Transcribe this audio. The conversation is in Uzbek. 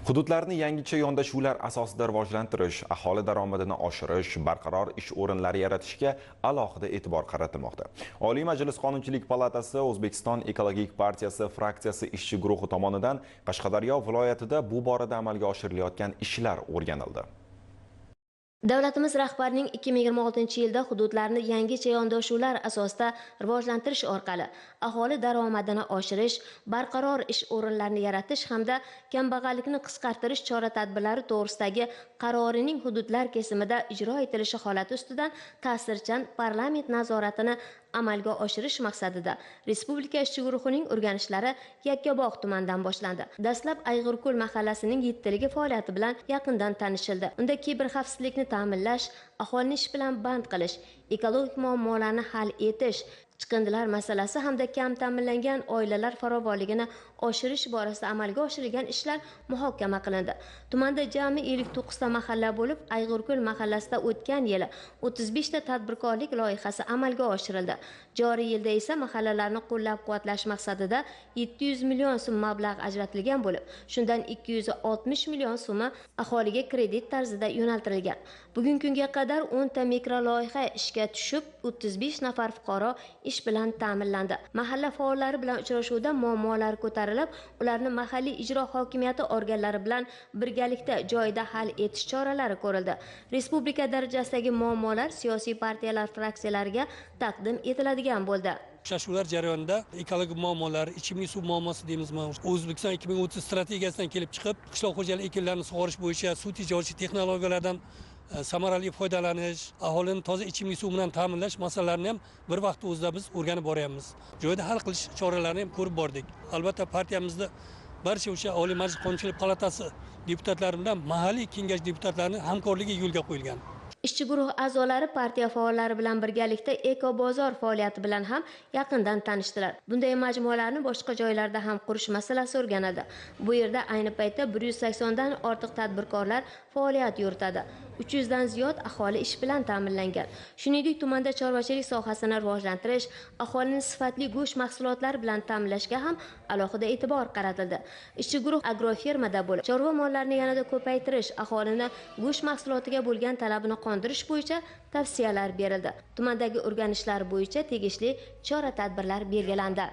Hududlarni yangicha yondashuvlar asosida rivojlantirish, aholi daromadini oshirish, barqaror ish o'rinlari yaratishga alohida e'tibor qaratilmoqda. Oliy Majlis Qonunchilik palatasi O'zbekiston Ekologik partiyasi fraksiyasi ishchi guruhi tomonidan Qashqadaryo viloyatida bu borada amalga oshirilayotgan ishlar o'rganildi. Davlatimiz rahbarining 2026-yilda hududlarni yangicha yondashuvlar asosida rivojlantirish orqali aholi daromadini oshirish, barqaror ish o'rinlarini yaratish hamda kambag'allikni qisqartirish chora-tadbirlari to'g'risidagi qarorining hududlar kesimida ijro etilishi holati ustidan ta'sirchan parlament nazoratini amalga oshirish maqsadida Respublika ishchi guruhining o'rganishlari Yakkabog' tumanidan boshlandi. Dastlab Ayg'irko'l mahallasining yettiligi faoliyati bilan yaqindan tanishildi. Unda kiber xavfsizlikni ta'minlash, aholini ish bilan band qilish, ekologik muammolarni hal etish, chiqindilar masalasi hamda kam ta'minlangan oilalar farovonligini oshirish borasida amalga oshirilgan ishlar muhokama qilindi. Tumanda jami 59 ta mahalla bo'lib, Ayg'irko'l mahallasida o'tgan yili 35 ta tadbirkorlik loyihasi amalga oshirildi. Joriy yilda esa mahallalarni qo'llab-quvvatlash maqsadida 700 million so'm mablag' ajratilgan bo'lib, shundan 260 million so'mi aholiga kredit tarzida yo'naltirilgan. Bugungi kunga qadar 10 ta mikroloyiha ishga tushib, 35 nafar fuqaro ish bilan ta'minlandi. Mahalla faollari bilan uchrashuvda muammolar ko'tarilib, ularni mahalliy ijro hokimiyati organlari bilan birgalikda joyida hal etish choralari ko'rildi. Respublika darajasidagi muammolar siyosiy partiyalar fraksiyalariga taqdim etiladigan bo'ldi. Uchrashuvlar jarayonida ekologik muammolar, ichimlik suv muammosi deymizmi, O'zbekiston 2030 strategiyasidan kelib chiqib, qishloq xo'jalik ekinlarini sug'orish bo'yicha suv tejovchi texnologiyalardan samarali foydalanish, aholini toza ichimlik suv bilan ta'minlash masalalarini ham bir vaqtda o'zida biz o'rganib boryapmiz. Joyida hal qilish choralarini ham ko'rib bordik. Albatta partiyamizda barcha o'sha Oliy Majlis Qonunchilik palatasi deputatlari bilan mahalliy kengash deputatlarining hamkorligi yo'lga qo'yilgan. Ishchi guruh a'zolari partiya faollari bilan birgalikda Eko bozor faoliyati bilan ham yaqindan tanishdilar. Bunday majmualarni boshqa joylarda ham qurish masalasi o'rganildi. Bu yerda ayni paytda 180 dan ortiq tadbirkorlar faoliyat yuritadi. 300 dan ziyod aholi ish bilan ta'minlangan. Shuningdek, tumanda chorvachilik sohasini rivojlantirish, aholini sifatli go'sht mahsulotlari bilan ta'minlashga ham alohida e'tibor qaratildi. Ishchi guruh agrofermada bo'lib, chorva mollarini yanada ko'paytirish, aholini go'sht mahsulotiga bo'lgan talabini qondirish bo'yicha tavsiyalar berildi. Tumandagi o'rganishlar bo'yicha tegishli chora-tadbirlar belgilandi.